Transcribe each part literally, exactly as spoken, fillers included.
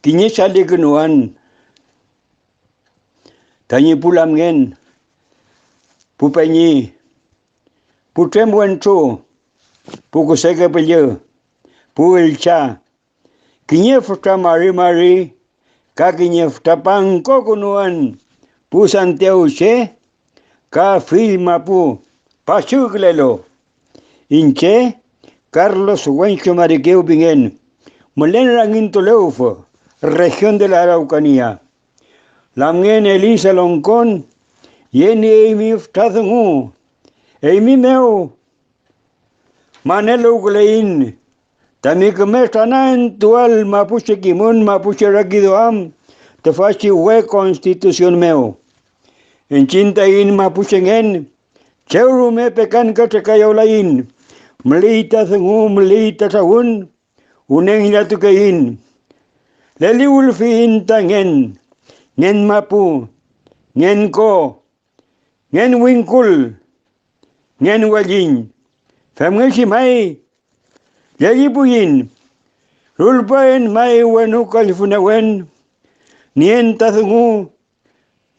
kiñe chalikünuan tañi pu lamngen, pu peñi, putrem wentru, pu kuseke püllü, pu üllcha, kiñe fütra mari mari ka kiñe fütra pangkokünuan pu santiawche ka fill mapu pachükülelu. Iñche Carlos Wencho Marikew pingen, mülen Rangiñ Tulewfü, región de la Araucanía. Lamngen Elisa Longkon, yenieymi fütra dungu. Eymi mew maneluwküleiñ tami küme tranaentuael mapuche kimün, mapuche rakiduam tüfachi we Constitución mew. Iñchiñ taiñ mapuchengen chew rume pekankatrekayaulaiñ. Müley ta dungu, müley ta trawün, wüne ngillatukeiñ. Leliwülfiyiñ ta ngen, ngen mapu, ngen ko, ngen wingkul, ngen welliñ. Femngechi may llellipuiñ, rulpaen may wenu kallfü newen, nien ta dungu,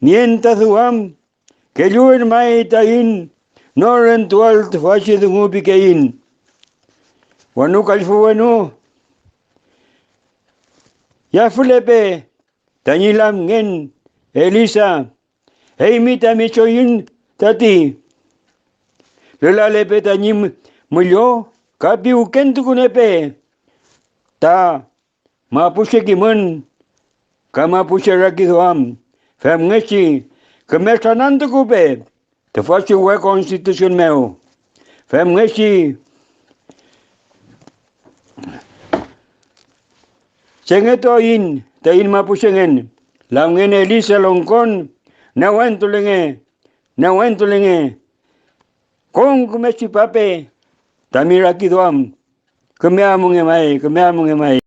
nien ta duam, kelluen may taiñ nor rentuael tüfachi dungu pikeiñ. Wenu kallfü wenu, yafülepe tañi lamngen Elisa, eymi tami choyün tati. Lülalepe tañi mü-, müllo ka piwkentukuniepe ta mapuche kimün ka mapuche rakiduam, femngechi küme tranantukupe tüfachi we Constitución mew. Femngechi chengetuaiñ taiñ mapuchengen, lamngen Elisa Longkon, newentulenge, newentulenge, kom küme tripape tami rakiduam. Küme amunge may, küme amunge may.